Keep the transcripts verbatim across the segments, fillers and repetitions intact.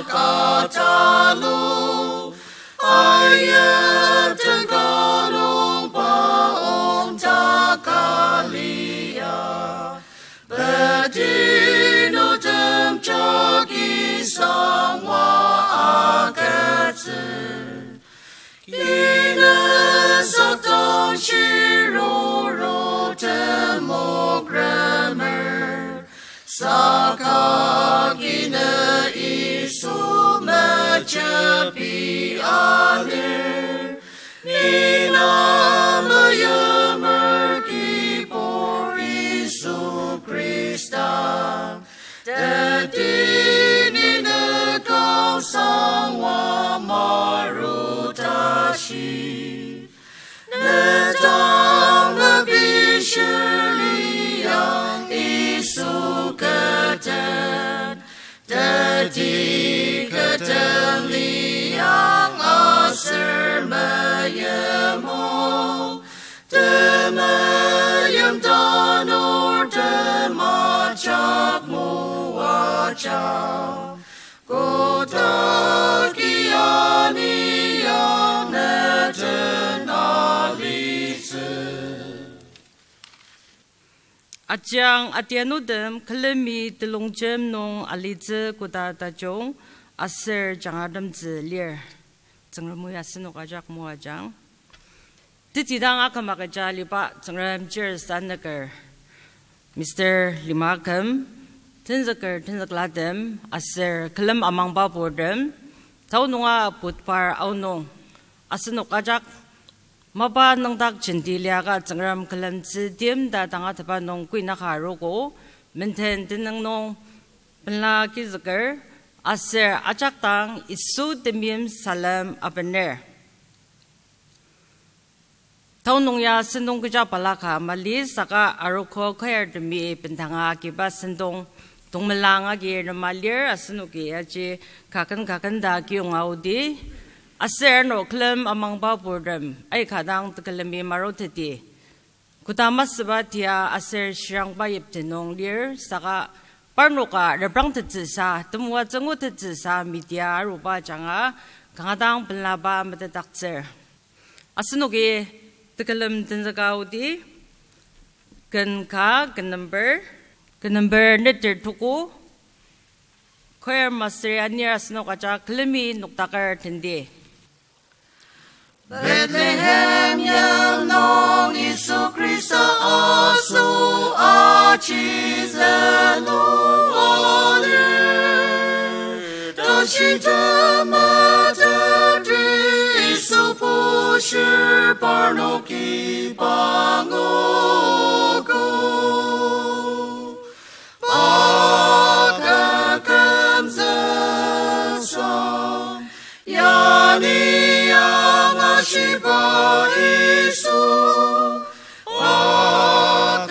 Ka talu, ayeten ka nungba ongtaka lia. Peti nutem jagi sangwa agütsü. Kine sakdang shiruru temokremer, saka kine Yisu mejepi alir. Ni na meyumer Kibur Yisu Khrista, teti ni ne kau sangwa maru tashi. Ne dang mepi shir liang Yisu keten, teti keten liang aser meyimo. Temeim tanur tem ajak moajang, kotak iani yang ne den alitsü. Ajang atianutem külemi telongjem nung alitsü koda tajung aser jangratemtsü lir. Tsüngremi asenok ajak moajang. Tetidang aküm agüja aliba Tsüngrem chir sanüker, Mister Limaküm, tenzüker tenzüklatem aser külem amangba purtem, tao nunga budbar aonung asenok ajak mapa nüngdak jenti liaka Tsüngrem külemtsü tim ta tangatetba nung kuinaka arogo, menden tenüng nung penla kizüker, aser ajak dang Yisu temeim salem abener. Tao nung ya sentong kecha balaka mali saka arogo choir temi bendanga agiba sentong tongmelang agi nema lir, asenoki aji kaken kaken ta kiyonga aodi. Aser ano külem amangba purtem aika dang tekülemi maruteti. Koda masüba tia aser shirangba yipti nung lir saka parnoka reprangtettsüsa, temoatsü ngutettsüsa media aruba ajanga kanga dang penlaba metetdaktsür. Asenoki tekülem tenzüka aodi, ken ka, ken number, ken number neter tuku, choir master anir asenok ajak külemi nokdaker tendi. Bethlehem yim nung Yisu Khrista asoshi zülu alir. Tashi temetetri Yisu bushir parnoki panguogo. Pa kü kümzüksang, yani angashiba Yisu. Pa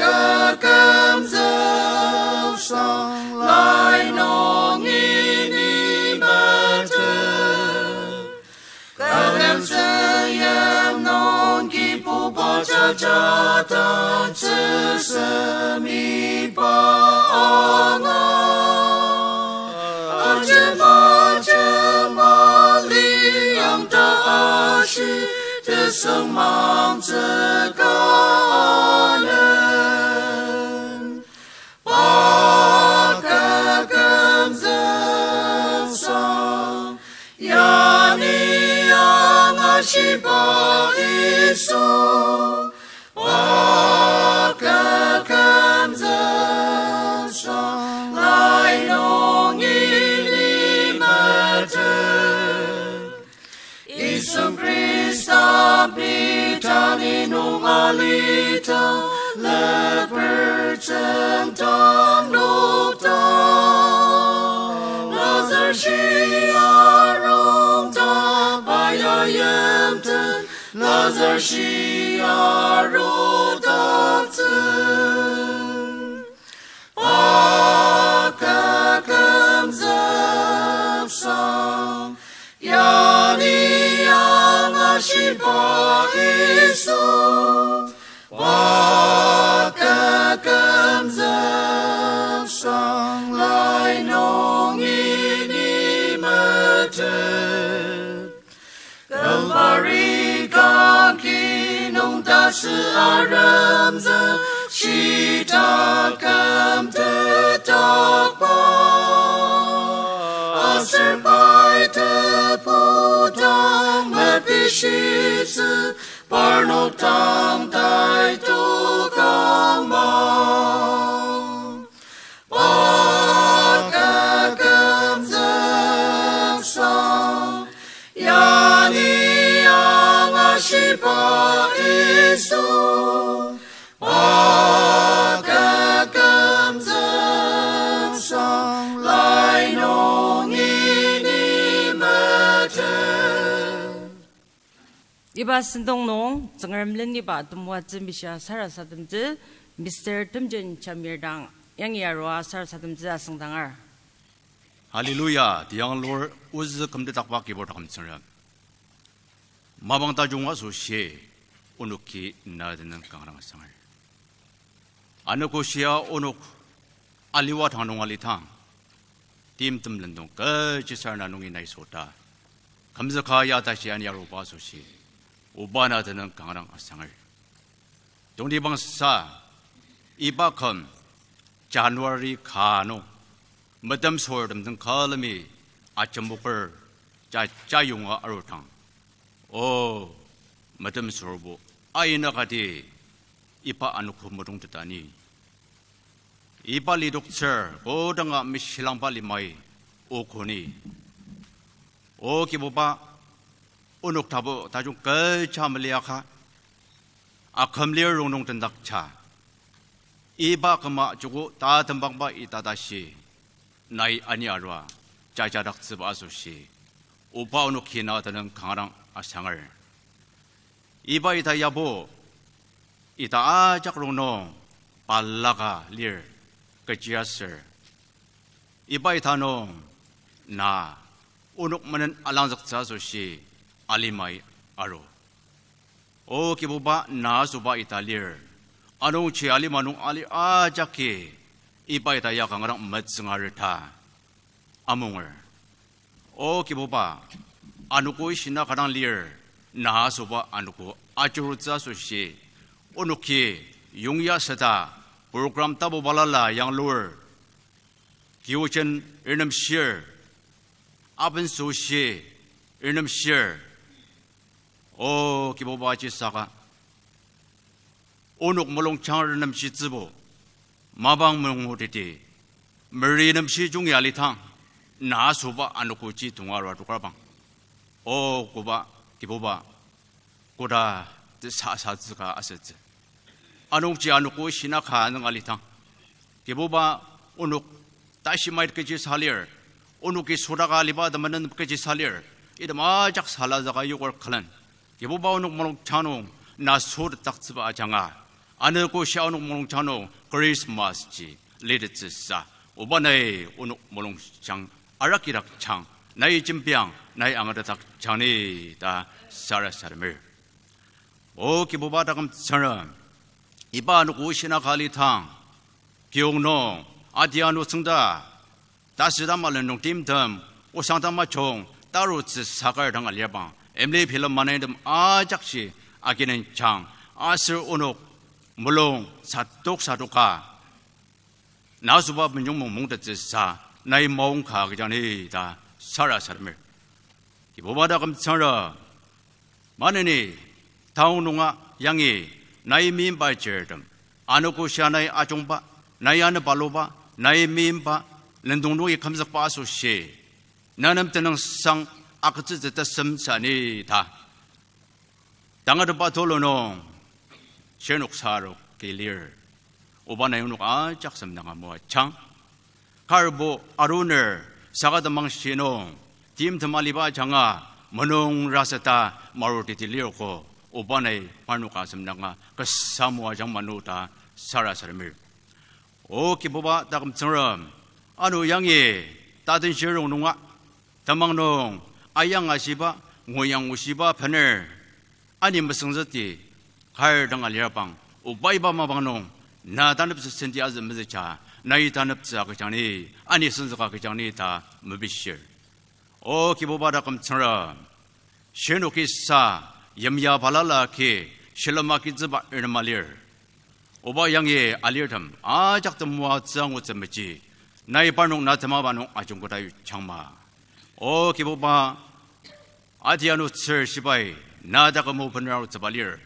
kü kümzüksang, lai nungi ni metet. Külemtsü yim nung Kibuba jajadaktsüsem iba anga. Ajema jema liang ta ashi tesüngmangtsü ka alen. Pa kü kümzüksang, yani angashiba Yisu. Pa kü kümzüksang, lai nungi ni metet. Yisu Khrista Betani nung alita, leper tsüngda nokta. Lazar shia rongda, pa ya yimten, Lazar shia rongdaktsü. Pa kü kümzüksang, yani angashiba Yisu. Pa kü kümzüksang, lai nungi ni me Sü aremzü shita kümtetakba, aser pai tebu dang mepishitsü parnok dang tai tokangma. Paküm züngsang, yani angashiba Yisu. Paküm züngsang, lai nungi ni metet. Iba sentong nung Tsüngrem leniba temoatsü mishia sarasademtsü Mister Temjen Jamir dang yangi arua sarasademtsü asüngdanger. Hallelujah, tiang lur ozü kümtetdakba kibur taküm Tsüngrem. Mapang tajung asoshi onoki na tenüng kanga dang asanger. Anogo shia onok aliwa dang nung alidang, timtem lendong kechisar na nungi nai sota, kümzüka ya tashi ani aruba asoshi, oba na tenüng kanga dang asanger. Tongtibangsa, iba küm January ka nung, metemsürtem den külemi ajemoker ja, ja yonga arudang, o, metemsürbo aina kati iba anogo mudong tetani, iba lidoktsür kodanga meshilangba limai o koni. O Kibuba, onok tapu tajung kecha meliaka, aküm lir rongnung tendakja, iba küma joko tatembangba ita tashi nai ani arua jajadaktsüba asoshi, oba onoki na tenüng kanga dang asanger. Iba ita yabo, ita ajak rongnung balaka lir kechiaser, iba ita nung na onok menen alangzüktsü asoshi alimai aru. O Kibuba, na asoba ita lir. Anungji alima nung alir ajaki iba ita ya kanga dang metsüngarer ta amunger. O Kibuba, anogo ishina ka dang lir, na asoba anogo ajurutsü asoshi, onoki yongya süta program tapu balala yanglur, kiojen renemshir, abensoshi renemshir. O Kibuba, ji saka onok mulungjang renemshitsübo mapang mengutiti, meri nemshi jungi alidang, na asoba anogoji tonga arua tokarbang. O koba, Kibuba, koda tesasatsüka asütsü. Anungji anogo ishina ka nung alidang, Kibuba, onok tashimait kechi salir, onoki sodaka aliba temenen kechi salir, item ajak salazüka yoker külen, Kibuba, onok mulungjang nung na sotetdaktsüba ajanga, anogo shia onok mulungjang nung Christmas ji litettsüsa, oba nai onok mulungjang arakidak jang, nai jembiang, nai angatetdak jang ni ta sarasademer. O Kibuba taküm Tsüngrem, iba anogo ishina ka alidang, kiyong nung, atianu tsüngda, tasüda malen nung timtem, osangta majung, tarutsü sakar dang aliabang, emli bilem manaitem ajakji akinenjang, aser onok mulung sadok sadoka, na asoba benjong mongmongtettsüsa, nai maongka agüjang ni ta sarasademer. Kibuba taküm Tsüngrem, maneni, taong nunga yangi, nai meimba chirtem, anogo shia nai ajungba, nai anepaluba, nai meimba, lendong nungi kümzükba asoshi, na nem tenüngsang agütsütsü tesem sani ta tangatetba tulu nung, shirnok saroki lir. Oba nai onok ajak semdanga moajang. Karbo aruner saka temang shi nung, timtem aliba ajanga, menung raseta marutiti lirko, oba nai parnoka semdanga kasa moajang manu ta sarasademer. O Kibuba taküm Tsüngrem, ano yangi tatenshirong nunga, temang nung, ayang ashiba, ngoyang oshiba bener, ani mesüngzüti, kar dang aliabang, oba iba mapang nung, na taneptsü senti azü mezüja, nai taneptsü agüjang ni, ani senzüka agüjang ni ta mepishir. O Kibuba taküm Tsüngrem, shirnoki sa, yimya balala agi, shilem agitsüba renema lir. Oba yangi alirtem ajak temoatsü angutsü meji, nai parnok na temaba nung ajungkoda yujangma. O Kibuba, ati ano tsür shibai na taküm o bener arutsüba lir.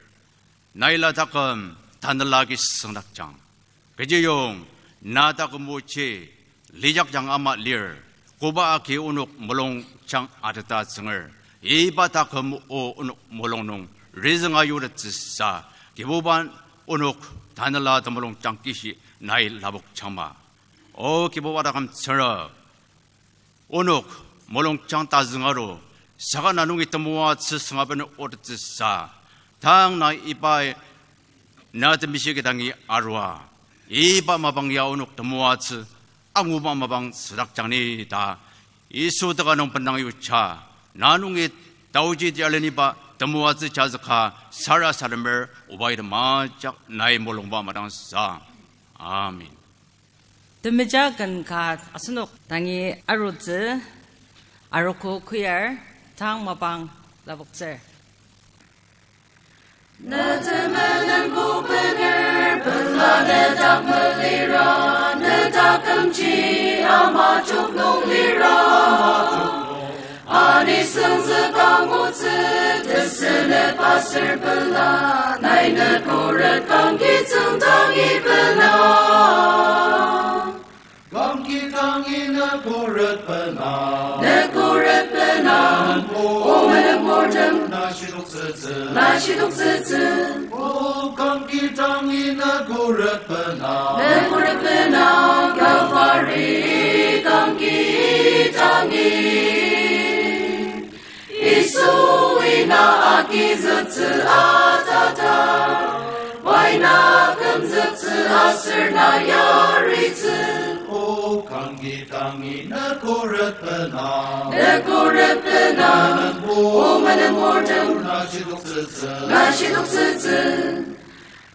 Nai la taküm tanela agi süngdakjang. Kechiyong na taküm oji lijakjang ama lir, koba agi onok mulungjang ateta tsünger. Iba taküm o onok mulung nung rizünga yutettsüsa, Kibuba, onok tanela temulungjang kishi nai lapokjangma. O Kibuba taküm Tsüngrem, onok mulungjang tazüng aru, saka na nungi temoatsü süngaben otettsüsa, tang na iba na temishi kidangi arua, iba mapang ya onok temoatsü anguba mapang südakjang ni ta, Yisu teka nung bendang yuja, na nungi taoji tialeniba temoatsü jazüka sarasademer, oba item ajak nai mulungba madangsa. Amen. Temeja ken ka asenok dangi arutsü, arogo choir, tang mapang lapoktsür. Ne temenenbo bener pela ne dak melira, ne takümji ama jok nung lira. Ani süngzük angutsü, tesünep aser pela, nai ne khuret kangki tsüngdangi pela. Kangki tangi ne khuret pela. Ne khuret pela. O menemburtem, na shidoktsütsü, na shidoktsütsü. O kangki tangi ne khuret pela. Ne khuret pela, Calvary kangki tangi. Yisui na agizüktsü atatar, pai na kümzüktsü aser na yaritsü. O kangki tangi ne khuret pela. Ne khuret pela. O menemburtem, na shidoktsütsü, na shidoktsütsü.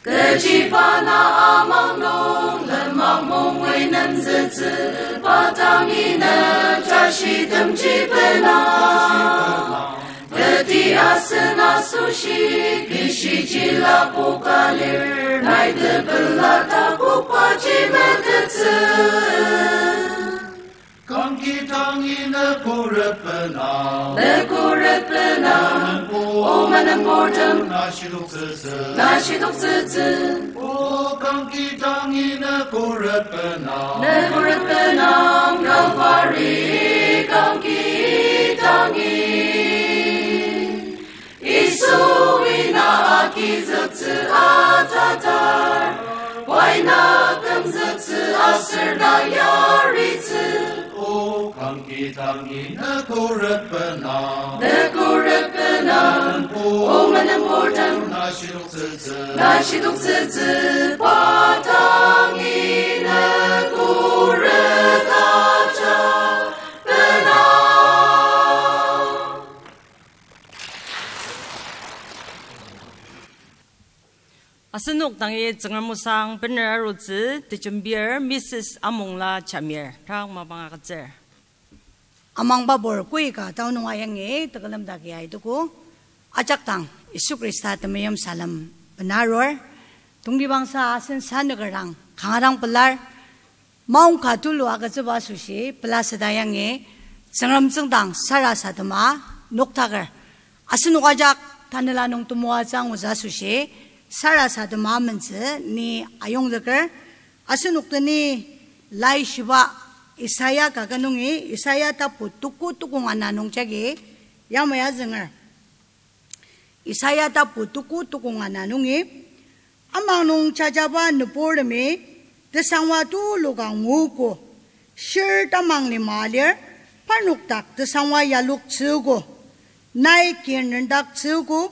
Kechiba na amang nung lenmang mongoi nemzüktsü, pa tangi ne jashitemi pela. Teti asen asoshi kishiji lapoka lir, nai tepela takokbaji metettsü. Kangki tangi ne khuret pela. Ne khuret pela. O menemburtem, na shidoktsütsü, na shidoktsütsü. O kangki tangi ne khuret pela. Ne khuret pela, Calvary kangki tangi. Yisui na agizüktsü atatar, pai na kümzüktsü aser na yaritsü. O kangki tangi ne khuret pela. Ne khuret pela. O menemburtem, na shidoktsütsü, na shidoktsütsü. Pa tangi ne khuret aja pela. Asenok dangi Tsüngrem osang bener arutsü, tejembir Missus Amongla Jamir, tang mapang agütsür. Amangba pur koika tao nung ayangi tekülem dagi aitogo. Ajak dang Yisu Khrista temeim salem bena arur. Tongtibangsa asen sanüker dang kanga dang pelar. Maongka tulu agütsüba asoshi pela süda yangi Tsüngrem tsüngdang sarasadema noktaker. Asenok ajak tanela nung temoatsü angutsü asoshi sarasadema amentsü ni ayongzüker. Asenok deni laishiba Isaiah kaket nungi, Isaiah tapu tuku tukong ana nung jagi yamai azünger. Isaiah tapu tuku tukong ana nungi, amang nung jajaba nüburtemi tesangwa tulu ka nguogo, shir tamang lima lir, parnok dak tesangwa yaloktsüogo, nai kin rendaktsüogo,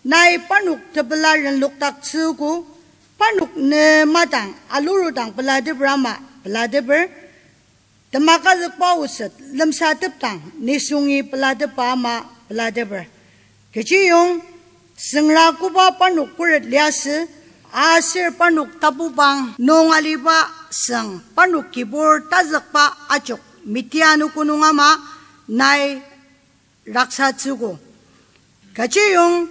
nai parnok tepela renlokdaktsüogo, parnok ne madang alurudang pelateper ama pelateper, temakazükba oset lemsatepdang nisungi pelatepba ama pelateper. Kechiyong süngra koba parnok khuret liasü, aser parnok tapubang nung aliba süng parnok kibur tazükba ajok Midian noko nung ama nai raksatsüogo. Kechiyong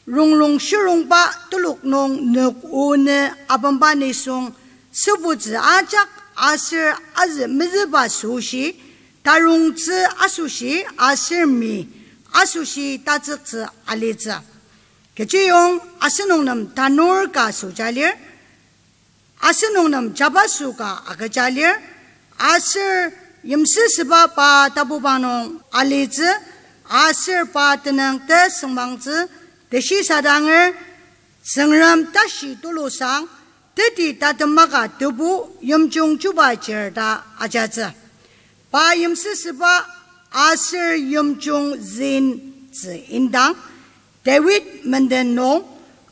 Ronglung shirongba telok nung nok o nü apemba nisung, sübutsü ajak aser azü mezüba süshi, tarongtsü asoshi aser mi asoshi tatsüktsü alitsü. Kechiyong asenok nem tanur ka süja lir, asenok nem jabaso ka agüja lir, aser yimsüsüba pa tapuba nung alitsü, aser pa tenüng tesüngmangtsü, teshisadanger, Tsüngrem tashi tulusang, teti tatemaka tebu yimjung chuba chir ta ajatsü. Pa yimsüsüba aser yimjung zin tsü indang, David menden nung,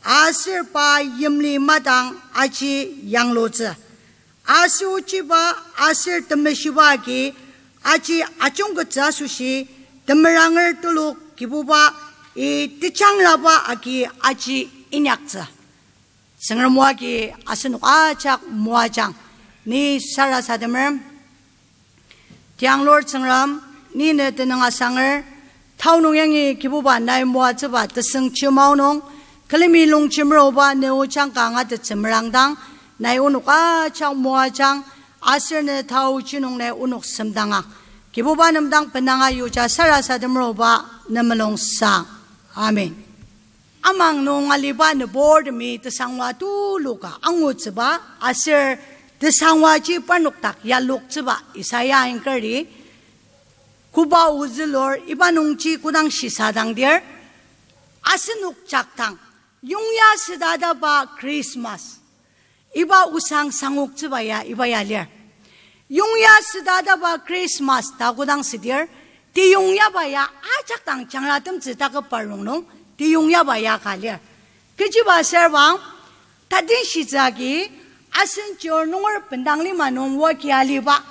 aser pa yimli madang aji yanglutsü. Aser ochiba aser temeshiba agi aji ajungkettsü asoshi, temeranger telok Kibubai tejangraba agi aji inyaktsü. Tsüngrem o agi asenok ajak moajang, ni sarasademer. Tianglur Tsüngrem, ni ne tenüng asanger, tao nung yangi Kibuba nai moatsüba tesüng chimao nung, külemi longjemer oba ne o jangka angatettsü merangdang, nai onok ajak moajang, aser ne tao ji nung nai onok semdangang. Kibuba nem dang benanga yuja sarasademer oba ne mulungsang. Amen. Amang nung aliba nübortemi tesangwa tuluka angutsüba, aser tesangwaji parnok dak yaloktsüba Isaiah ingkari, koba ozülur iba nungji kodang shisadangdir, asenok jakdang yongya sütataba Christmas. Iba osang sangoktsüba ya iba ya lir. Yongya sütataba Christmas ta kodang südir, tiyongyaba ya ajak dang jangratemtsü taküpba rongnung, tiyongyaba ya ka lir. Kechiba asürbang, tatin shitsü agi, asen chir nunger bendang lima nung oa ki aliba,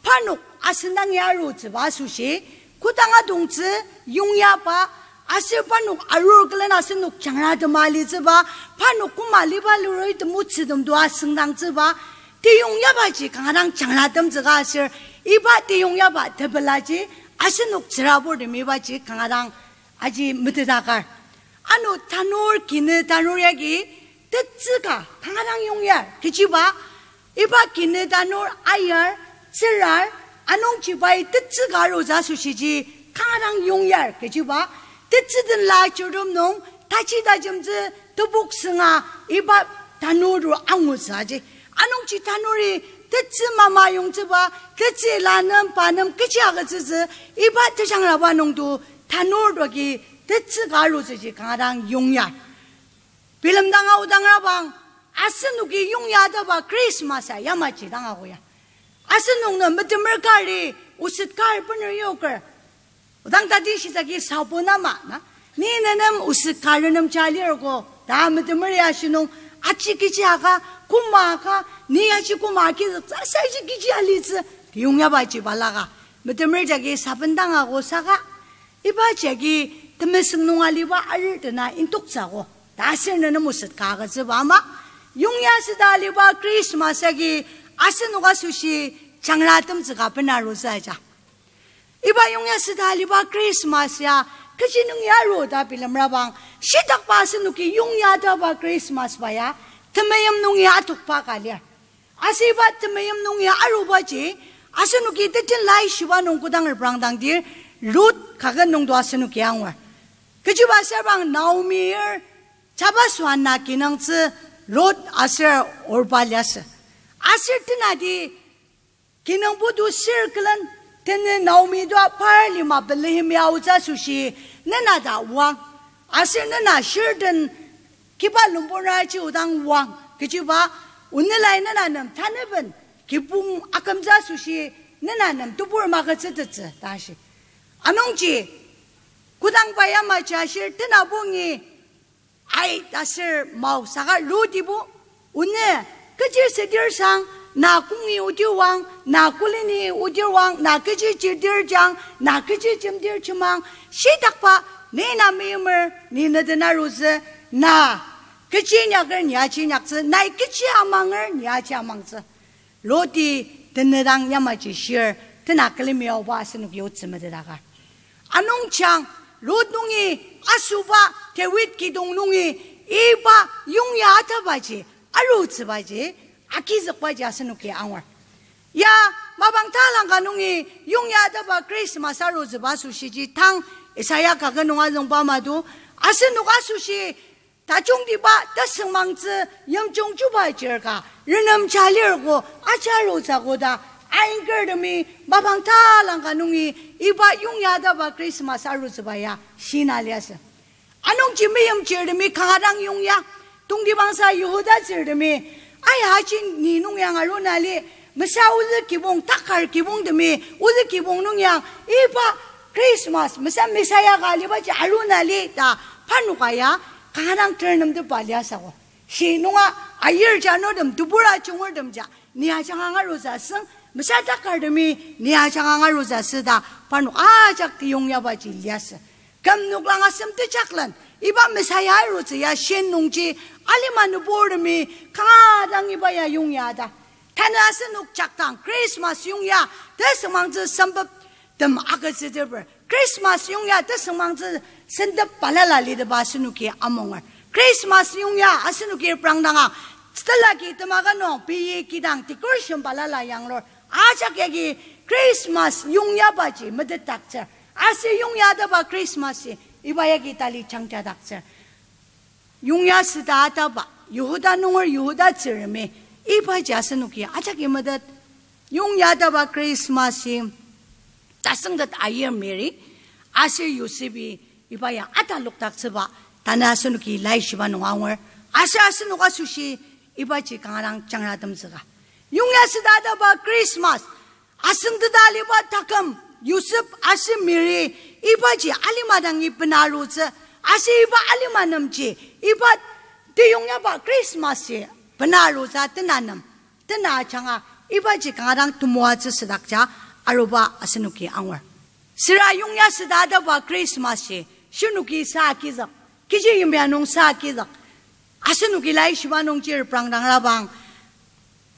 parnok asen dang ya arutsüba asoshi, kodang adongtsü yongyaba, aser parnok arur külen asenok jangratem alitsüba, parnok koma aliba luroi temoatsütem to asüngdangtsüba, tiyongyabaji kanga dang jangratemtsüka aser, iba tiyongyaba tepelaji, asenok tsüraburtemi ibaji kanga dang aji metetakar. Ano tanur kinü tanur yagi, tetsüka kanga dang yongyar, kechiba, iba kinü tanur ayar, tsürar, anungji pai tetsüka arutsü asoshiji kanga dang yongyar, kechiba, tetsü den la chirtem nung, taji tajemtsü tebok sünga iba tanur dur angutsü aji. Anungji tanuri tetsü mama yongtsüba, tetsü la nem pa nem kechi agütsütsü, iba tejangraba nung to tanur doki tetsüka arutsüji kanga dang yongyar. Bilemdang aodangrabang, asenoki yongyataba Christmas a yamaji dang ago ya. Asenok nem metemer kari, oset kar bener yoker. Odang tati shitsü agi sabun ama, na? Ni nenem oset kar nem ja lir ko, ta metemer ya shinung, aji kechi aka, koma aka, ni aji koma agi, sa aji kechi alitsü, tiyongyabaji balaka. Metemer jagi sabun dang ago saka, iba jagi temesüng nung aliba arir dena intoktsü ko. Ta aser nenem oset ka agütsüba ama, yongya süta aliba Christmas agi asenok asoshi jangratemtsüka bena arutsü aja. Iba yongya süta aliba Christmas ya, kechi nung ya aru ta bilemrabang, shitakba asenoki yongyataba Christmas ba ya, temeim nung ya atokba ka lir. Aser iba temeim nung ya arubaji, asenoki tejen laishiba nung kodang reprangdangdir, Ruth kaket nung to asenoki angur. Kechiba asürbang Naomi-ir, jabaso ana kinungtsü Ruth aser Orpa liasü. Aser tenati kinungpo to sür külen tenü Naomi to par lima Bethlehem ya aotsü asoshi nena ta oang. Aser nena shirden kiba lumbonraji odang oang. Kechiba onelai nena nem taneben kibong akümtsü asoshi nena nem tebur magütsütettsü ta shi. Anungji kodang pa yamaji ashir tenabongi ai ta sür mao saka Ruth-ibo, Onü, kechi südir sang, na kongi odir oang, na koleni odir oang, na kechi jidir jang, na kechi jemdir jemang, shitakba, ni na meimer, ni neden arutsü, na kechi inyaker ni aji inyaktsü, nai kechi amanger ni aji amangtsü. Ruth-i tenüdang yamaji shir, tena külemi aoba asenok yotsü metetaka. Anungji ang, Lot nungi asoba David kidong nungi iba yongya atabaji, arutsübaji, agizükbaji asenoki angur. Ya, mapang talangka nungi yongya ataba Christmas arutsüba asoshiji tang Isaiah kaket nung azüngba ama do, asenok asoshi tajungtiba tesüngmangtsü yimjung chuba chirka, renemja lir ko ajarutsü koda, aingertemi mapang talangka nungi iba yongya ataba Christmas arutsüba ya shina liasü. Anungji meimchirtemi kanga dang yongya, tongtibangsa Yihudatsürtemi, ai, aji ni nung yang aruna li, mesa ozü kibong, takar kibongtemi ozü kibong nung yang, iba Christmas, mesa Messiah ka alibaji aruna li ta, parnoka ya kanga dang ternemtepba liasü ko. Shi nunga ayir ja nurtem, tebur ajungertem ja, ni ajanga ngarutsü asüng, mesa takartemi ni ajanga ngarutsü asü ta, parnok ajak tiyongyabaji liasü. Küm noklang asem tejaklen, iba Messiah arutsü ya shin nungji, alima nüburtemi kanga dang iba ya yongya ta. Tanü asenok jakdang Christmas yongya tesüngmangtsü sempet tem agütsüteper. Christmas yongya tesüngmangtsü sentep balala liteba asenoki amunger. Christmas yongya asenoki reprangdanga, tsütelaki temaka nung pei kidang decoration balala yanglur. Ajak yagi Christmas yongyabaji metetdaktsür. Aser yongya ataba Christmas-i iba yagi tali jangjadaktsür. Yongya süda ataba, Yihuda nunger Yihudatsürtemi, ibaji asenoki ajaki metet. Yongya ataba Christmas-i tasüngtet ayir Mary aser Yosepi iba ya atalokdaktsüba, tanü asenoki laishiba nung angur. Aser asenok asoshi ibaji kanga dang jangratemtsüka. Yongya süda ataba Christmas, asüngteta aliba taküm, Yosep aser Mary, ibaji alima dangi bena arutsü, aser iba alima nemji, iba teyongyaba Christmas-i bena arutsü tena nem, tena ajanga, ibaji kanga dang temoatsü südakja aruba asenoki angur. Süra yongya süda ataba Christmas-i shinoki sa agizük, kechi yimya nung sa agizük, asenoki laishiba nungji reprangdangrabang,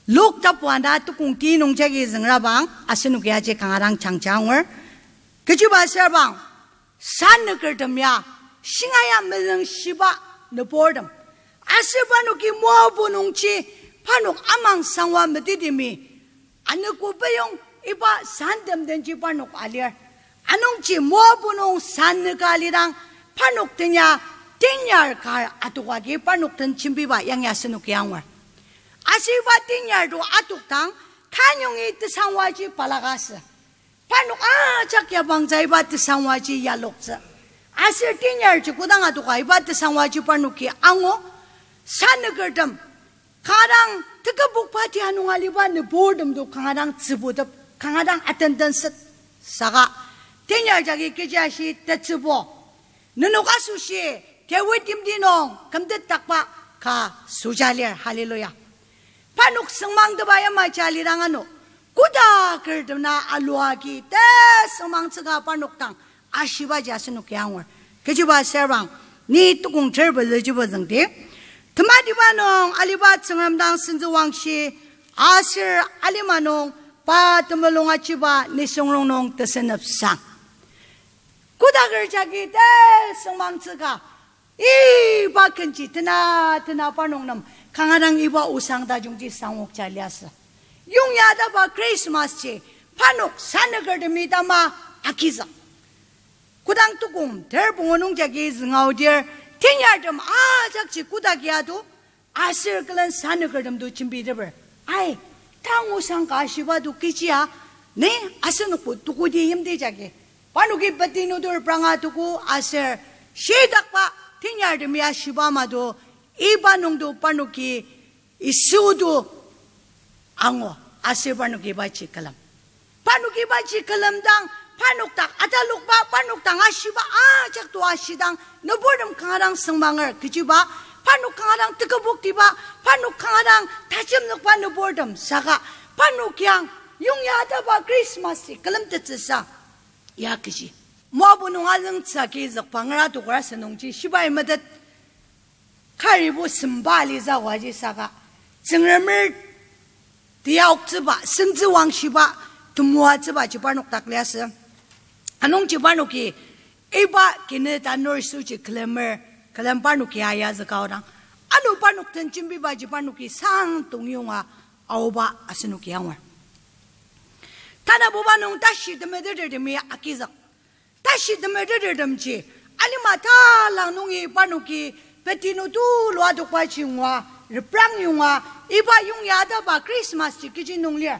Luk tapu ana tukong ti nung jagi züngrabang, asenoki aji kanga dang jangja angur. Kechiba asürabang, sanükertem ya, shinga ya mezüngshiba nüburtem. Aser parnoki Moabu nungji, parnok amang sangwa metitimi, anogo beyong iba santem denji parnok alir. Anungji Moabu nung sanüka alidang, parnok den ya tenyar kar atok agi parnok den jembiba yangi asenoki angur. Aser iba tenyar to atokdang, tanyongi tesangwaji balaka asü. Parnok ajak yabangja iba tesangwaji yaloktsü. Aser tenyarji kodang adoka iba tesangwaji parnoki angu, sanükertem, kanga dang tekübokba tia nung aliba nüburtem to kanga dang tsübutep, kanga dang atendenset. Saka tenyar jagi kechi ashi, tetsübo, nenok asoshi Dawid yimti nung kümtetdakba ka soja lir. Hallelujah. Parnok süngmangteba yamaji alidang ano, kodakertem na alua agi tesüngmangtsüka parnok dang ashibaji asenoki angur. Kechiba asürabang, ni tukong ter pezüjibo züngdi. Tematiba nung aliba Tsüngrem dang sentsüwangshi, aser alima nung pa temulung achiba nisung rongnung tesünepsang. Kodaker jagi tesüngmangtsüka, iba kenji tena tena parnok nem kanga dang iba osang tajungji sangokja liasü. Yongya ataba Christmas ji parnok sanükertemi tama agizük. Kodang tukong ter pungu nung jagi zünga aodir, tenyartem ajakji kodak ya to, aser külen sanükertem to jembiteper, ai, tang osang ka ashiba to kechia, ne, asenokbo tukoti yimti jagi, parnoki peti nutur pranga tuku aser shidakba tenyartemi ashiba ama to, iba nung to parnoki Yisu to angu, aser parnoki ibaji külem. Parnoki ibaji külemdang, parnok dak atalokba, parnok dang ashiba ajak to ashidang, nüburtem kanga dang süngmanger kechiba, parnok kanga dang teküboktiba, parnok kanga dang tajemzükba nüburtem saka, parnok yang yongya ataba Christmas-i külemtettsüsa, ya kechi. Moabu nung azüngtsü agi zükba ngara tokra sünungji shibai metet. Karibo semba alisa waji saka, Tsüngremer tiaoktsüba, sentsüwangshiba, temoatsübaji parnok dak liasü. Anungji parnoki Iba kine tanur Yisuji külemer, külem parnoki ayazüka aodang, ano parnok den jembibaji parnoki sang tongyonga aoba asenoki angur. Tanabuba nung tashi temetetertemi agizük. Tashi temetetertemji, alima talang nungi parnoki petinu tulu adokbaji ngua, reprang yonga, iba yongya ataba Christmas ji kechi nung lir.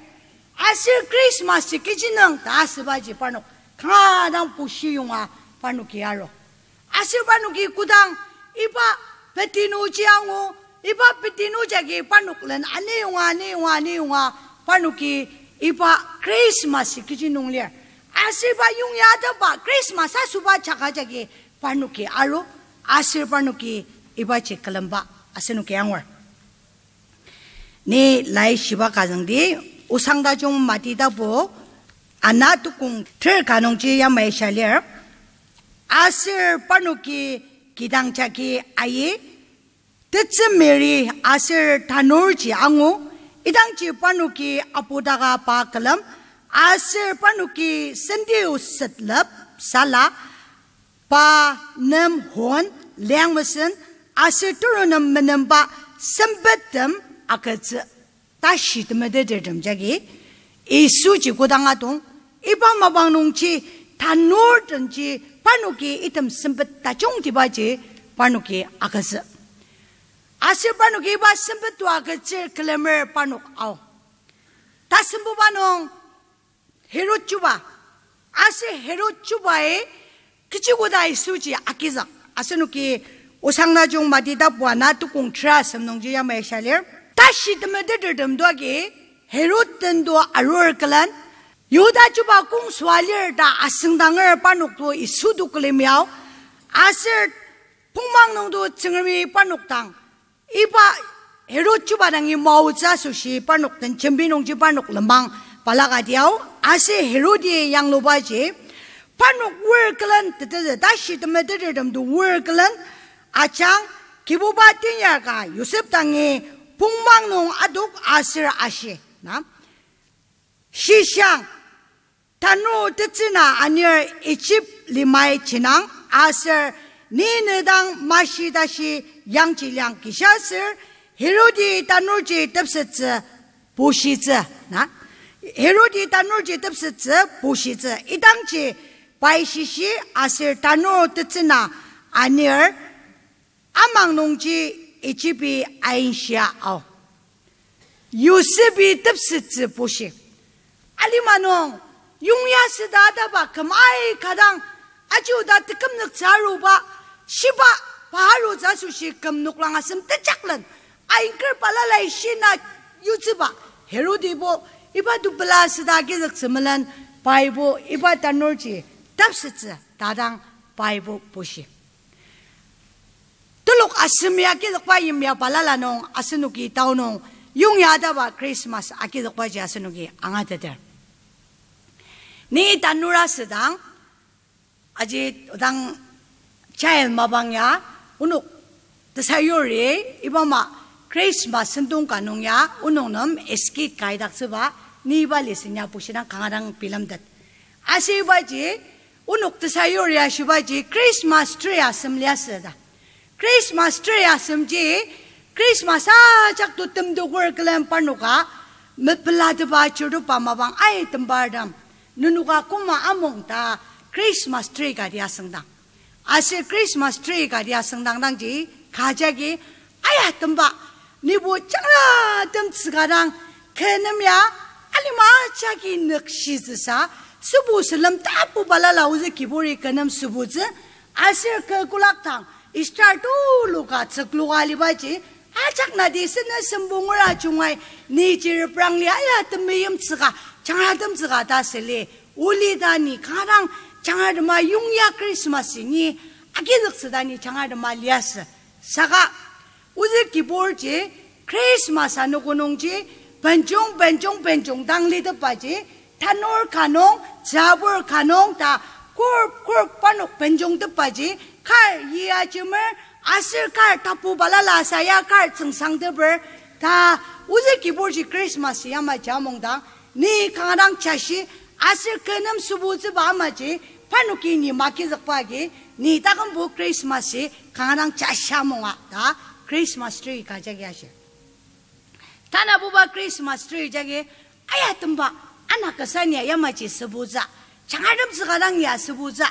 Aser Christmas ji kechi nung ta asübaji parnok kanga dang pushi yonga parnoki aru. Aser parnoki kodang iba petinu ji angu, iba petinu jagi parnok len ani yonga, ani yonga, ani yonga, parnoki iba Christmas ji kechi nung lir. Aser iba yongya ataba Christmas asüba jaka jagi parnoki aru, aser parnoki ibaji külemba asenoki angur. Ni laishiba kazüngdi, Osang Tajung Mati tapu ana tukong ter ka nungji yamai sha lir. Aser parnoki kidang jagi ayi, tetsü Mary aser tanurji angu, idangji parnoki apudaka pa külem, aser parnoki sentiw setlep sala, pa nem hon, liang mesen, aser teru nem menemba sempettem agütsü. Tashi temetetertem jagi Yisuji kodang atong, iba mapang nungji tanur denji parnoki item sempet tajungtibaji parnoki agütsü. Aser parnoki iba sempet to agütsür külemer parnok ao. Tasembuba nung Herod chuba. Aser Herod chubai kechi koda Yisuji agizük asenoki Osang Tajung Mati tapu ana tukong ter asem nungji yamai sha lir. Tashi temetetertem to agi Herod den to arur külen, Yihuda chuba kong süa lir ta asüngdanger parnok to Yisu to külemi ao. Aser pongmang nung to Tsüngremi parnok dang iba Herod chuba dangi maotsü asoshi parnok den jembi nungji parnok lenmang balaka diao. Aser Herodi yanglubaji parnok wor külen tetezü, tashi temetetertem to wor külen ajang, Kibuba tenyaka Yosep dangi pongmang nung adok aser ashi, na, shishang, tanur tetsüna anir Ijip limai jinang, aser ni ne dang mashi tashi yangji liang kisha ser Herodi tanurji tepsettsü bushitsü, na, Herodi tanurji tepsettsü bushitsü. Idangji pai shishi aser tanur tetsüna anir amang nungji Ijipi ainshia ao. Yosepi tepsettsü bushi. Alima nung, yongya süda ataba küm aika dang, aji oda tekümnüktsü aruba, shiba, pa arutsü asoshi küm noklang asem tejaklen, ainker balala ishi na yutsüba, Herodibo, iba tepela süda agizüktsü melen, paibo, iba tanurji tepsettsü ta dang paibo bushi. Telok asem ya agizükba yimya balala nung asenoki tao nung yongya ataba Christmas agizükbaji asenoki angateter. Ni tanura südang, aji odang child mapang ya, onok tesayuri, iba ama Christmas sentong ka nung ya onok nem skit ka idaktsüba, ni iba lesson ya bushidang kanga dang bilemtet. Aser ibaji, onok tesayuri ashibaji Christmas tree asem liasü ta. Christmas tree asemji, Christmas ajak to temdoker külen parnoka, mepelateba chirteba mapang ai tembartem, nenoka koma amung ta Christmas tree kati asüngdang. Aser Christmas tree kati asüngdang dangji, kajagi, aya temba, nibo jangratem tsüka dang, kü nem ya, alima jagi nükshitsüsa, sübu sülem tapu balala ozü kiburi kü nem sübutsü, aser kü kolak dang, Easter tuluka tsükluka alibaji, ajak nati sene sembongera jungai, ni chirprang lia aya temeim tsüka, jangratem tsüka ta süli, oli ta ni kanga dang, jangratema yongya Christmas ni, agizüktsü ta ni jangratema liasü. Saka, ozü kiburji, Christmas anogo nungji, benjong, benjong, benjong dang litepaji, tanur ka nung, tsübur ka nung ta, kurp, kurp parnok benjongtepaji, kar yi ajemer, aser kar tapu balala saya kar tsüngsangteper, ta, ozü kiburji Christmas yamaji amungdang, ni kanga dang jashi, aser kü nem sübutsüba amaji, Parnoki ni makizükba agi, ni takümbo Christmas-i kanga dang jashia munga ta Christmas tree ka jagi ashir. Tanabuba Christmas tree jagi, aya temba, ana kasa nia yamaji sübutsü, jangartem tsüka dang ya sübutsü,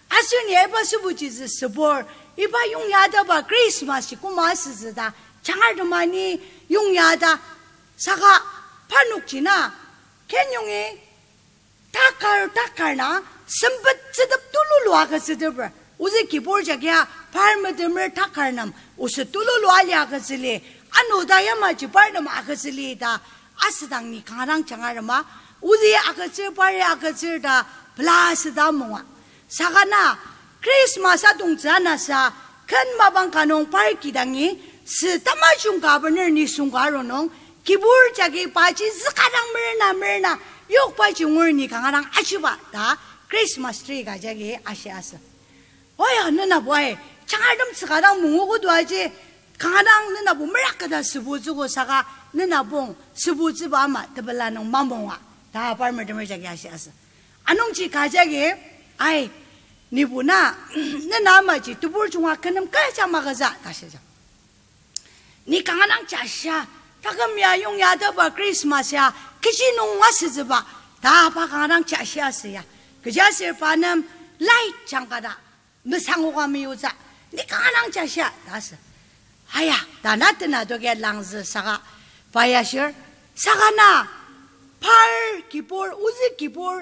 aser nia iba sübutsüji sübur, iba yongyataba Christmas ji koma asütsü ta, jangartema ni yongyata, saka parnokji na, kenyongi takar takar na, sempet tsütep tululu agütsüteper. Ozü kibur jagia par metemer takar nem, oset tululu ali agütsüli, ano ta yamaji par nem agütsüli ta, asüdang ni kanga dang jangartema, ozü agütsür, pari agütsür ta, pela süda munga. Saka na, Christmas atongtsü anasa, ken mapang ka nung par kidangi, sü tamajung ka bener nisung ka aru nung, kibur jagi paji züka dang merena merena, yokbaji ngur ni kanga dang ajiba ta, Christmas tree ka jagi ashi asü. Oya, nenabo ai, jangartem tsüka dang mungogo to aji, kanga dang nenabo meraketa sübutsügo saka, nenabong sübutsüba ama tepela nung mamonga ta par metemer jagi ashi asü. Anungji ka jagi, ai, nibo na, nena amaji tebur junga kü nem kecha magütsü ta shia. Ni kanga dang jashia, taküm ya yongyataba Christmas ya, kechi nung asütsüba, ta pa kanga dang jashia asü ya. Kechiaser pa nem light jangkata, mesangoka meyutsü, ni kanga dang jashia ta asü. Aya, ta na tena tokia langzü saka, pa ya shir, saka na, par kibur, ozü kibur,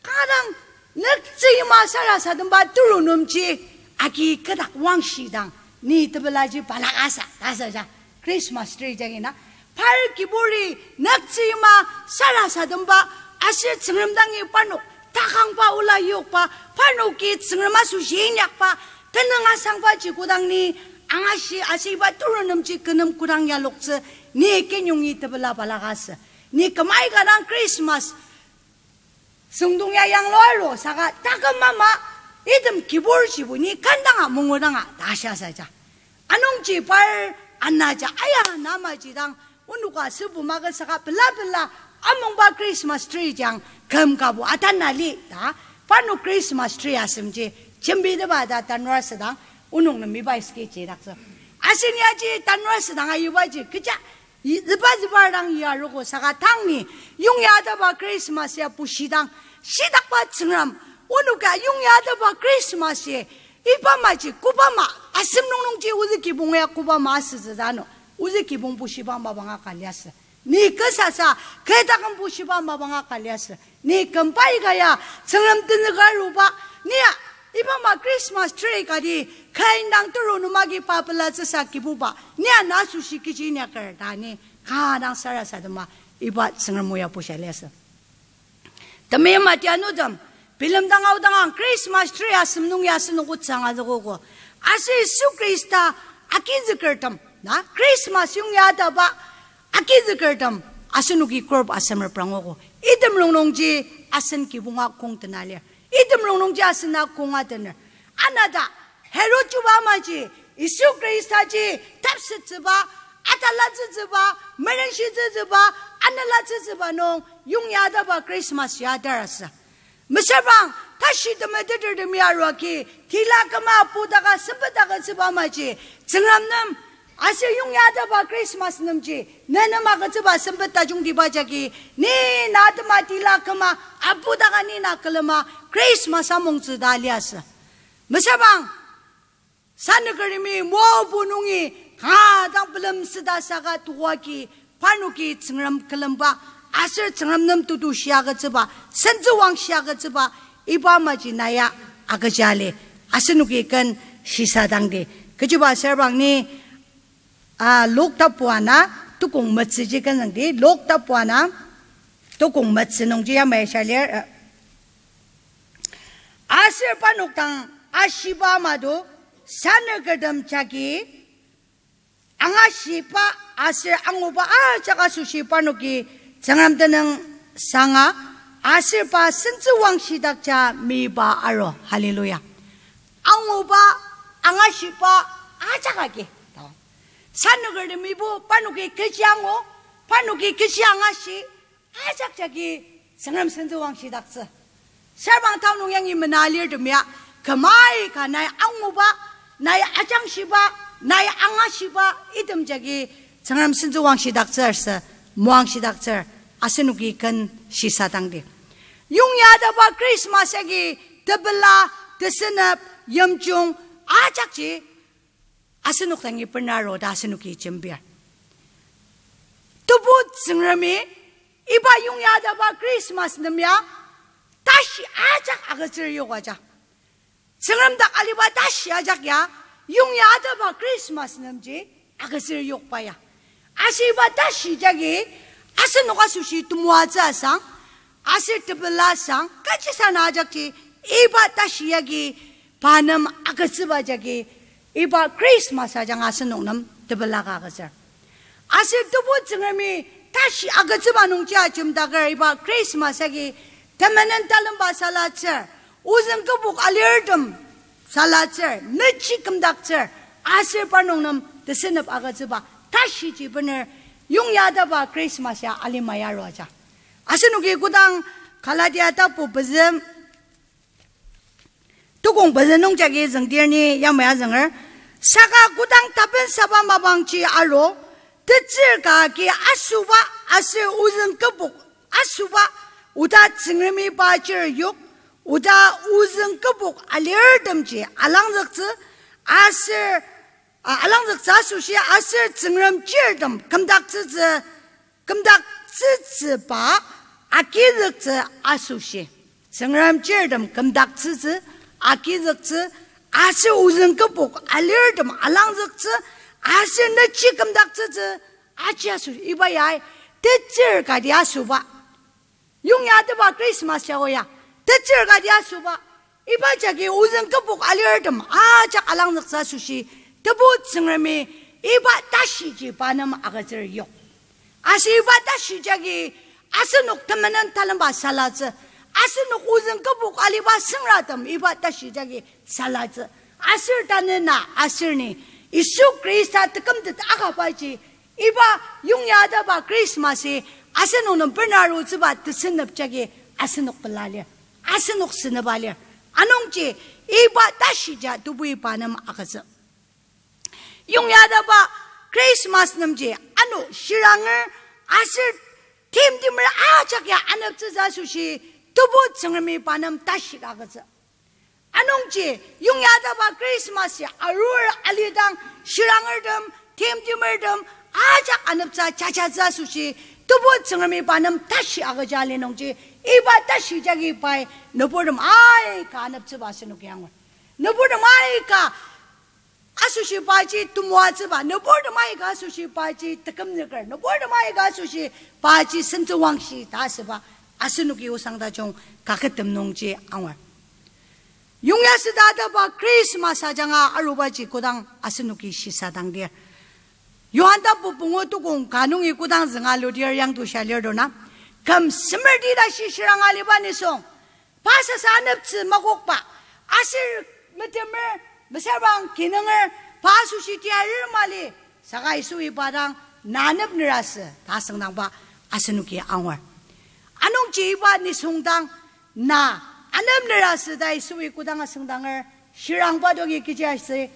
kanga dang nüktsüima sarasademba turu nemji agi kü dak wangshidang, ni tepelaji balaka sa ta asü ja, Christmas tree jagi na. Par kiburi nüktsüima sarasademba, aser Tsüngrem dangi parnok takangba ola yokba, parnoki Tsüngrem asoshi inyakba, tenüng asangbaji kodang ni angashi aser iba turu nemji kü nem kodang yaloktsü, ni kenyongi tepela balaka sa. Ni kümai ka dang Christmas süngdong ya yanglua aru saka taküm ama, item kiburjibo ni kandanga mungudanga ta shia sa ja. Anungji par ana ja aya namaji dang, onoka sübu magütsü saka pela pela amungba Christmas tree jang küm kabo atana li ta, parnok Christmas tree asemji jembiteba ta tanur asüdang, onok nem iba iski jidaktsü. Asen yaji tanur asüdang ayubaji kecha züba züba dang yarogo saka tang ni yongyataba Christmas ya bushidang, shidakba Tsüngrem, onoka yongyataba Christmas ya iba maji koba ma, asem nung nungji ozü kibong ya koba ma asütsü ta no, ozü kibong bushiba mapanga ka liasü. Ni kü sasa, kü taküm bushiba mapanga ka liasü. Ni kümbai ka ya, Tsüngrem tenzüka aruba, ni ya, iba ma Christmas tree kati, kü indang turu nem agi pa pelatsüsa kibuba, ni ya na asoshi kechi inyaker ta ni, kanga dang sarasadema, iba Tsüngrem o ya bushia liasü. Temeim atianutem, bilemdang aodang ang Christmas tree asem nung ya asenoki otsü angazükogo. Aser Yisu Khrista agizükertem, na Christmas yongyataba agizükertem, asenoki kürp asemer prangogo. Item rongnungji asen kibonga kong tena lir. Item rongnungji asen na konga tener. Anata, Herod chuba amaji, Yisu Khristaji, tapsütsüba, atalatsütsüba, merenshitsütsüba, anelatsütsüba nung, yongyataba Christmas ya atar asü. Mesüra bang, tashi temeteter temi aruaki, tila küma pudaka sempet agütsüba amaji, Tsüngrem nem, aser yongyataba Christmas nemji, ne nem agütsüba sempet tajungtiba jagi, ni na atema tila küma, apudaka ni na külema, Christmas amongtsü ta liasü. Mesüra bang, sanükertemi Moabu nungi kanga dang pelem süta saka tuoki, parnoki Tsüngrem külemba, aser Tsüngrem nem tetushi agütsüba, sentsüwangshi agütsüba, iba amaji na ya agüja li, asenoki ken shisadangdi. Kechiba asüra bang ni, a, Luk tapu ana, tukong metsüji ken züngdi, Luk tapu ana, tukong metsü nungji yamai shia lir, a, aser parnok dang ashiba ama do, sanükertem jagi, angashiba aser anguba ajak asoshi parnoki Tsüngrem tenüng sanga, aser pa sentsüwangshidakja miba aru. Hallelujah. Anguba, angashiba ajak agi ta. Sanükertemibo parnoki kechi angu, parnoki kechi angashi, ajak jagi Tsüngrem sentsüwangshidaktsü. Sarbang tanü nung yangi mena alirtem ya, küm aika nai anguba, nai ajangshiba, nai angashiba, item jagi Tsüngrem sentsüwangshidaktsür sü, moangshidaktsür, asenoki ken shisadangdi. Yongyataba Christmas agi tepela, tesünep, yimjung, ajakji asenok dangi bena aru ta asenoki jembir. Tebu Tsüngremi iba yongyataba Christmas nem ya tashi ajak agütsür yok aja. Tsüngrem dak aliba tashi ajak ya yongyataba Christmas nemji agütsür yokba ya. Aser iba tashi jagi asenok asoshi temoatsü asang, aser tepela asang, kachisa na ajakji iba tashi yagi pa nem agütsüba jagi iba Christmas ajanga asenok nem tepela ka agütsür. Aser Tebu Tsüngremi tashi agütsüba nungji ajemdaker iba Christmas agi temenen talemba salatsür, ozüng kübok alirtem salatsür, nechi kümdaktsür, aser parnok nem tesünep agütsüba tashiji bener yongyataba Christmas ya alima yaru aja. Asenoki kodang Galatia tapu pezü, tukong pezü nungjagi züngdir ni yamai azünger. Saka kodang tapensaba mapangji aru, tetsür ka agi asüba aser ozüng kübok asüba, oda Tsüngremi pa chir yok, oda ozüng kübok alirtemji alangzüktsü, aser, a, alangzüktsü asoshi aser Tsüngrem chirtem kümdaktsütsü, kümdaktsütsüba agizüktsü asoshi. Tsüngrem chirtem kümdaktsütsü, agizüktsü, aser ozüng kübok alirtem alangzüktsü, aser nechi kümdaktsütsü, aji asoshi. Iba yai tetsür kati asüba. Yongyateba Christmas jago ya tetsür kati asüba. Iba jagi ozüng kübok alirtem ajak alangzüktsü asoshi, Tebu Tsüngremi iba tashiji pa nem agütsür yok. Aser iba tashi jagi asenok temenen talemba salatsü, asenok ozüng kübok aliba süngratem iba tashi jagi salatsü. Aser tanü na aser ni Yisu Khrista tekümtet akabaji iba yongyateba Christmas-i asenok nem bena arutsüba tesünep jagi asenok pela lir, asenok süneba lir. Anungji iba tashija tebui pa nem agütsü. Yongyateba Christmas nemji ano shiranger aser timtimer ajak ya aneptsütsü asoshi Tebu Tsüngremi pa nem tashi ka agütsü. Anungji yongyateba Christmas ya arur alidang shirangertem, timtimertem ajak aneptsü jajatsü asoshi Tebu Tsüngremi pa nem tashi agüja ali nungji iba tashi jagi pai nüburtem aika aneptsüba asenoki angur. Nüburtem aika asoshi paji temoatsüba, nüburtem aika asoshi paji tekümzüker, nüburtem aika asoshi paji sentsüwangshi ta asüba asenoki osang tajung kakettem nungji angur. Yongya sütataba Christmas ajanga arubaji kodang asenoki shisadangdir, Johan tapu pungu tukong ka nungi kodang zünga ludir yangtusha lir to na, küm semerti tashi shiranga aliba nisung pa sasa aneptsü makokba, aser metemer, mesabang kinunger, pa asoshi tiarir mali, saka Yisui pa dang, na anepner asü ta asüngdangba asenoki angur. Anungji iba nisung dang, na anepner asü ta Yisui kodang asüngdanger, shirangba dogi kechi asü,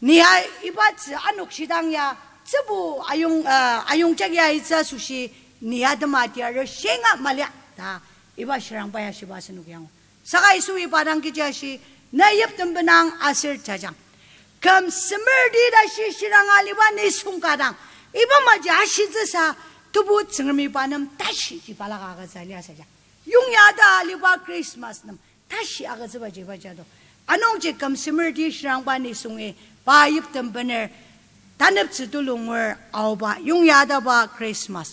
ni ya iba tzü anokshidang ya, tzübu ayong, uh, ayongjagi aitsü asoshi, ni atema tiarer shinga mali ta iba shirangba ya shiba asenoki angur. Saka Yisui pa dang kechi ashi, na yiptem benang aser jajang. Küm semerti tashi shiranga aliba nisung ka dang, iba maji ashitsüsa Tebu Tsüngremi pa nem tashiji balaka agütsü lia saja. Yongyata aliba Christmas nem tashi agütsübaji iba jado. Anungji küm semerti shirangba nisungi pa yiptem bener taneptsü tulunger aoba yongyataba Christmas.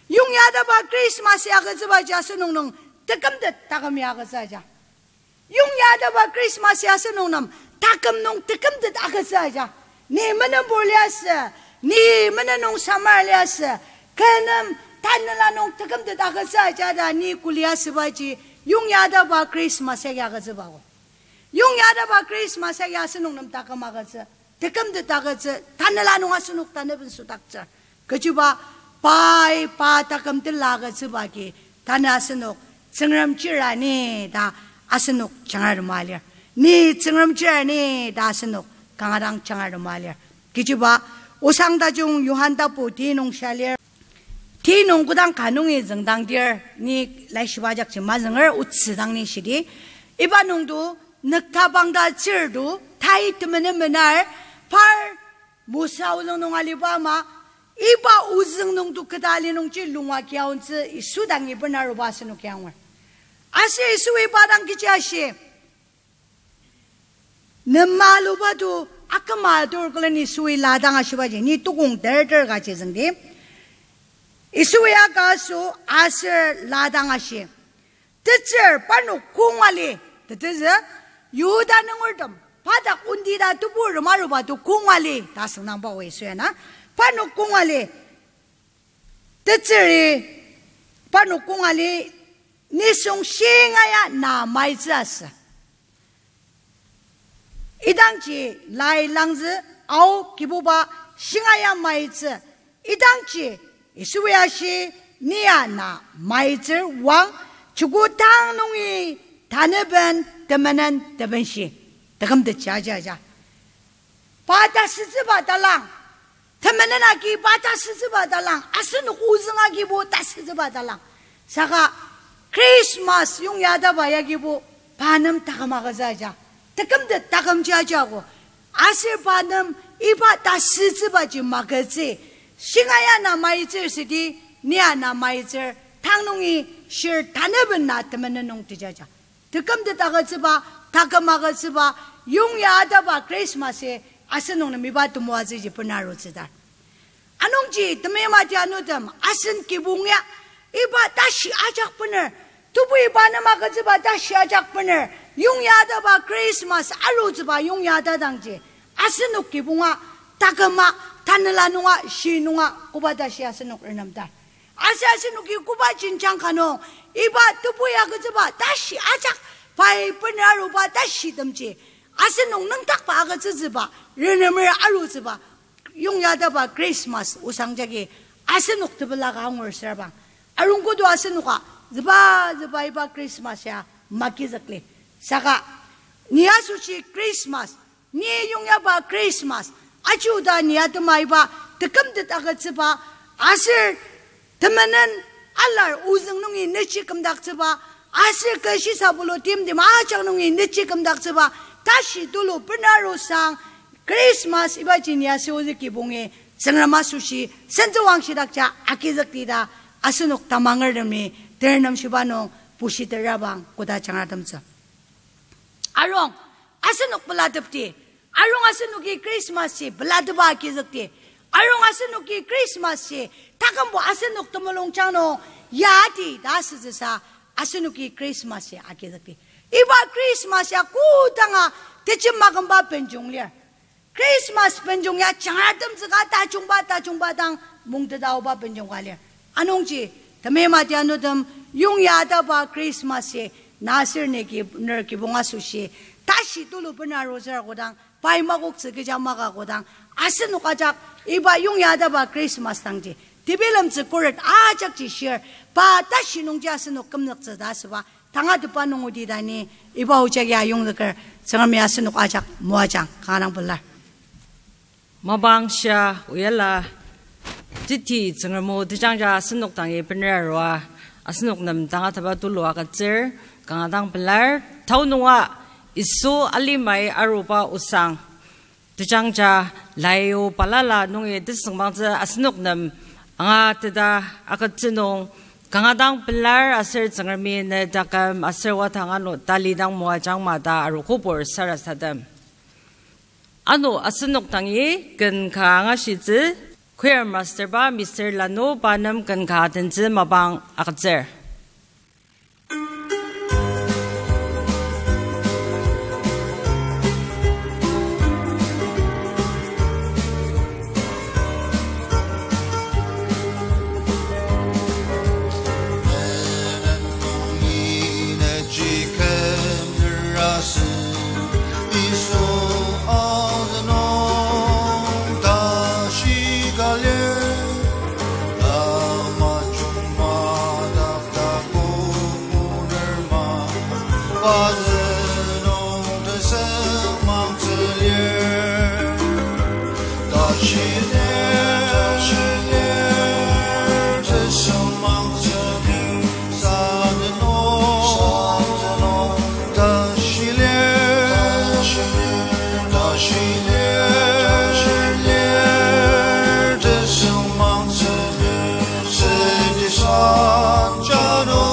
Yongyataba Christmas ya agütsübaji asenok nung tekümtet taküm ya agütsü aja. Yongyataba Christmas ya asenok nem taküm nung tekümtet agütsü aja. Ni menenpur liasü, ni menen nung samar liasü, kü nem tanela nung tekümtet agütsü aja ta ni kuli asübaji yongyataba Christmas ya agütsübako. Yongyataba Christmas ya asenok nem taküm agütsü, tekümtet agütsü, tanela nung asenok tanü ben südaktsür. Kechiba, pai pa taküm tila agütsüba agi, tanü asenok Tsüngrem chira ni ta asenok jangar tema lir. Ni Tsüngrem chira ni ta asenok kanga dang jangar tema lir. Kechiba, osang tajung Johan tapu ti nung shia lir. Ti nung kodang ka nungi züngdangdir, ni laishiba ajakji mazünger otsü dang ni shidi. Iba nungto, nüktabang ta tsürto, tai temenen menar, par Mosa ozüng nung aliba ama, iba ozüng nungto keta ali nungji lung agi aontsü Yisu dangi benaruba asenoki angur. Aser Yisui pa dang kechi ashi, nem maluba to aküma atur külen Yisui la dang ashibaji, ni tukong ter ter kaji züngdi. Yisui aka aso aser la dang ashi, tetsür parnok kong ali, tetezü, Yihuda nungertem, pa dak ondi ta tebu rema aruba to kong ali ta süngdangba o Yisui ana, parnok kong ali, tetsüri, parnok kong ali, nisung shingaia na maitsü asü. Idangji lai langzü, Ao Kibuba, shingaia maitsü. Idangji Yisui ashi, nia na maitsür wang, joko tang nungi taneben temenen tebenshi. Tekümtet jajaja. Pa tasütsüba talang. Temenen agi pa tasütsüba talang. Asenok ozüng agibo tasütsüba talang. Saka Christmas yongyataba yagibo pa nem taküm agütsüja. Tekümtet taküm jajago. Aser pa nem iba tasütsübaji magütsü. Shingaia na maitsür südi, nia na maitsür, tang nungi shir taneben na temenen nung tejaja. Tekümtet agütsüba, taküm agütsüba, yongyataba Christmas-i asenok nem iba temoatsüji benarutsüta. Anungji temeim ati anutem, asen kibong ya, iba tashi ajak bener, tebu iba nem agütsüba tashi ajak bener, yongyataba Christmas arutsüba yongyata dangji, asenok kibonga, taküma, tanela nunga, shi nunga, koba tashi asenok renemta. Aser asenoki koba jenjang ka nung, iba tebu ya agütsüba tashi ajak, pai bener aruba tashitemji, asenok nüngdakba agütsütsüba, renemer arutsüba, yongyataba Christmas osang jagi asenok tepela ka angur sürabang. Arung kodo asenoka züba züba iba Christmas ya magizükli. Saka ni asoshi Christmas, ni yongyaba Christmas, aji oda ni atema iba tekümtet agütsüba, aser temenen alar ozüng nungi nechi kümdaktsüba, aser kü shisa bulu timtem ajak nungi nechi kümdaktsüba, tashi tulu benaru sang, Christmas ibaji ni aser ozü kibongi, Tsüngrem asoshi, sentsüwang shidakja agizükdi ta, asenok tamangertemi, ternem shiba nung, bushiterabang, koda jangratemtsü. Arung, asenok pelatepdi. Arung asenoki Christmas-i pelatepa agizükdi. Arung asenoki Christmas-i takümbo asenok temulungjang nung yadi ta asütsüsa asenoki Christmas-i agizükdi. Iba Christmas ya kodanga tejem makümba benjung lir. Christmas benjung ya jangratemtsüka tajungba tajungba dang mungteta aoba benjung ka lir. Anungji, temeim ati anutem, yongyataba Christmas-i, na aser ni ki-, ner kibong asoshi, tashi tulu benaru sür kodang, pai makoktsü kecha maka kodang, asenok ajak, iba yongyataba Christmas dangji, tebilemtsü khuret ajakji shir, pa tashi nungji asenok kümnüktsü ta asüba, tangatetba nung odi ta ni, iba o jagi ayongzüker, Tsüngremi asenok ajak moajang, kanga dang pelar. Mapang shia oyala, teti Tsüngrem o tejangja asenok dangi bener arua, asenok nem tangatetba tulu agütsür, kanga dang pelar, tao nunga Yisu alimai aruba osang, tejangja lai o balala nungi tesüngmangtsü asenok nem angateta agütsü nung, kanga dang pelar aser Tsüngremi ne taküm aser wadang ano talidang moajangma ta arogobur sarasadem. Ano asenok dangi ken ka angashitsü, choir master ba Mister Lanu pa nem ken ka tentsü mapang agütsür. Sazü nung tesüngmangtsü lir, tashi lir, tashi lir, tesüngmangtsü lir. Sazü nung, sazü nung, tashi lir, tashi lir, tashi lir, tashi lir, tesüngmangtsü lir. Senti san jano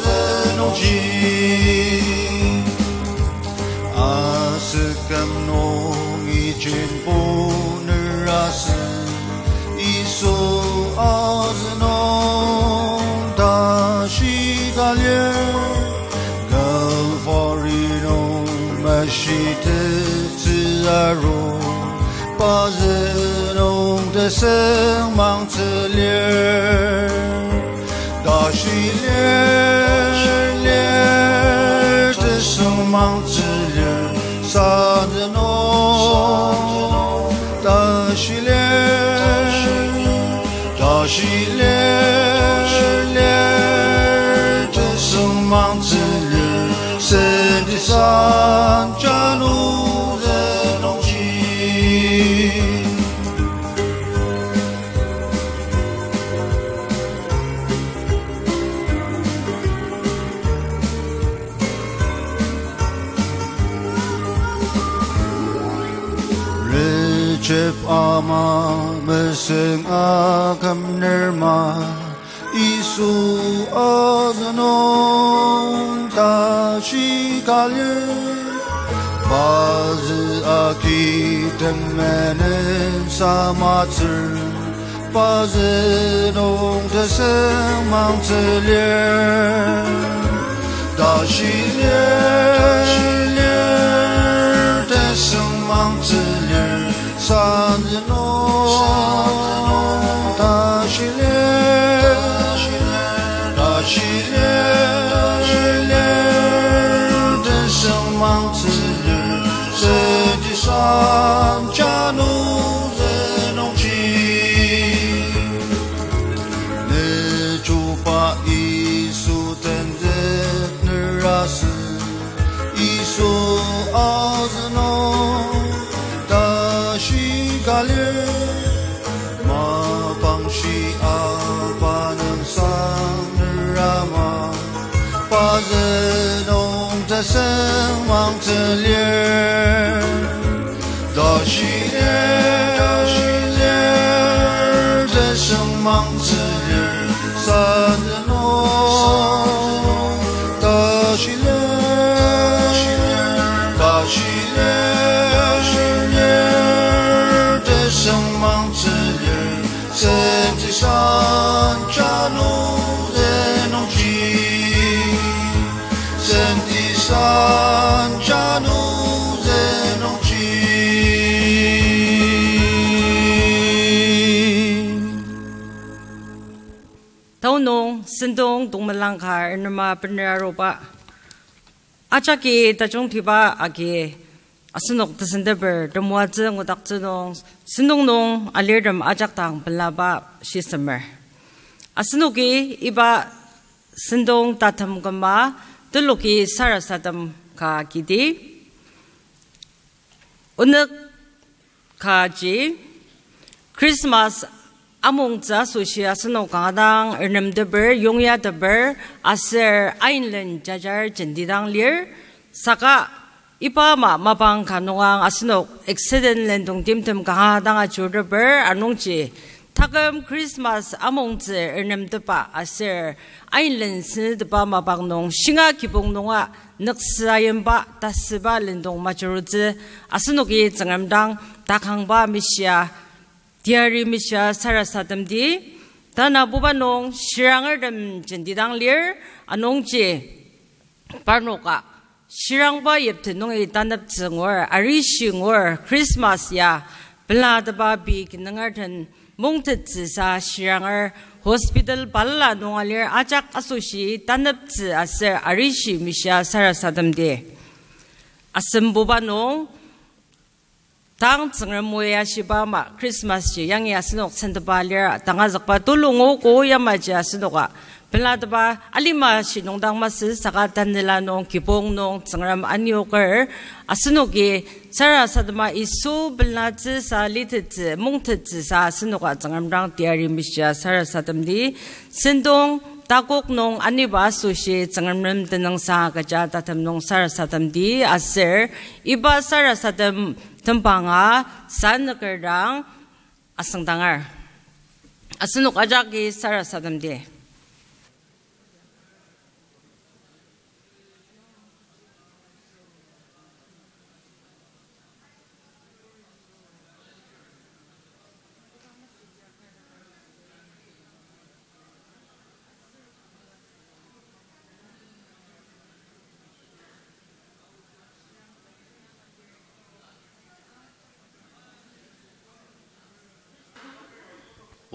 zü nungji. Asüküm nung ijinbo nerasü, Yisu azü nung tashi ka lir, Calvary nung meshitettsü aru, pazü nung tesüngmangtsü lir. Tashi lir, lir, tesüngmangtsü lir, sazü nung. Tashi lir, tashi lir, lir, tesüngmangtsü lir, senti san jano zü nungji. Rejep ama mesüng akümner ma, Yisu azü nung tashi ka lir, pazü agi temenen samatsür, pazü nung tesüngmangtsü lir. Tashi lir, lir, tesüngmangtsü lir, sazü nung. Tashi lir, tashi lir, lir, tesüngmangtsü lir, senti san jano zü nungji. Ne chuba Yisu tenzükner asü, Yisu azü nung tashi ka lir, mapang shiaba nüngsangner ama, pazü nung tesüngmangtsü lir. Tashi lir, tashi lir, tesüngmangtsü lir, sazü nung. Tashi lir, tashi lir, lir, tesüngmangtsü lir, senti san jano zü nungji. Senti san jano zü nungji. Tanü nung sentong tongmelang ka renema bener aruba. Ajaki tajungtiba agi asenok tesenteper temoatsü ngudaktsü nung sentong nung alirtem ajak dang pelaba shisemer. Asenoki iba sentong tatem küma teloki sarasadem ka kiti. Onük kaji, Christmas amongtsü asoshi asenok kanga dang ernemteper, yongyateper, aser ainlen jajar jentidang lir, saka iba ama mapang ka nungang asenok accident lendong timtem kanga dang ajurteper, anungji taküm Christmas amongtsü ernemtepa aser ainlen sentepa mapang nung shinga kibong nunga nüksü ayimba tasüba lendong majurutsü asenoki Tsüngrem dang takangba mishia, teyari mishia sarasademdi, tanabuba nung shirangertem jentidang lir, anungji parnoka shirangba yipti nungi taneptsü ngur, arishi ngur, Christmas ya pelatepa pei kinungertem mungtettsüsa shiranger hospital balala nung alir ajak asoshi taneptsü aser arishi mishia sarasademdi. Asembuba nung tang Tsüngrem o ya shiba ama Christmas ji yangi asenok sentepa lir tangazükba tulungo ko yamaji asenoka pelateba alima shi nung dang masü saka tanela nung kibong nung Tsüngrem anioker asenoki sarasadema Yisu pelatsü sa litettsü mungtettsü sa asenoka Tsüngrem dang teyari mishia sarasademdi. Sentong takok nung aniba asoshi Tsüngrem nem tenüngsang agüja tatem nung sarasademdi aser iba sarasadem tembanga sanüker dang asüngdanger. Asenok ajaki sarasademdi.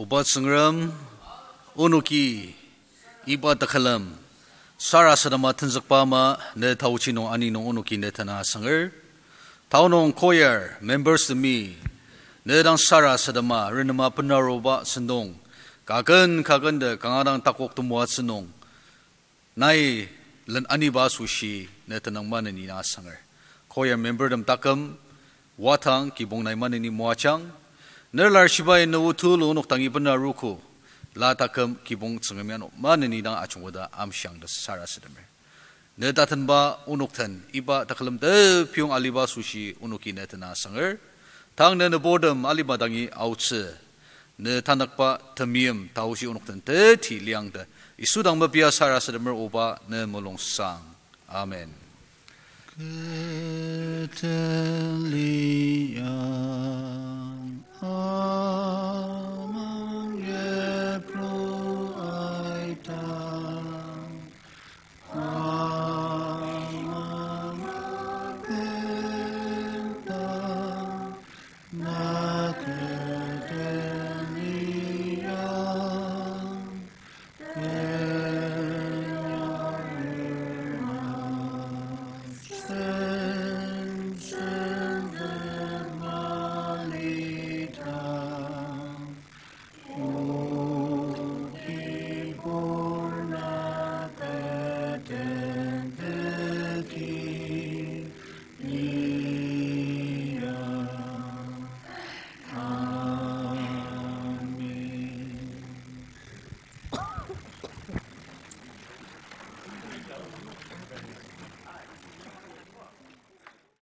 Oba Tsüngrem, onoki iba tekülem sarasadema tenzükba ama ne taochi nung ani nung onoki ne tena asanger. Tao nung choir members temi ne dang sarasadema renema benaruba sentong, kaken kaken de kanga dang takok temoatsü nung nai len aniba asoshi ne tenüng maneni na asanger. Choir member tem taküm wadang kibong nai maneni moajang. Nerlar shibai ne o tulu onok dangi bena arogo, la taküm kibong Tsüngremi ano maneni dang ajungkoda amshiang ta sarasademer. Ne tatenba onok den iba tekülem tepiyong aliba asoshi onoki ne tena asanger. Tang ne nüburtem alima dangi aotsü, ne tanükba temeim taoji onok den teti liang ta Yisu dang mepia sarasademer oba ne mulungsang. Amen. Kü teliang amang yipru aitang, amang apelta na kü teliang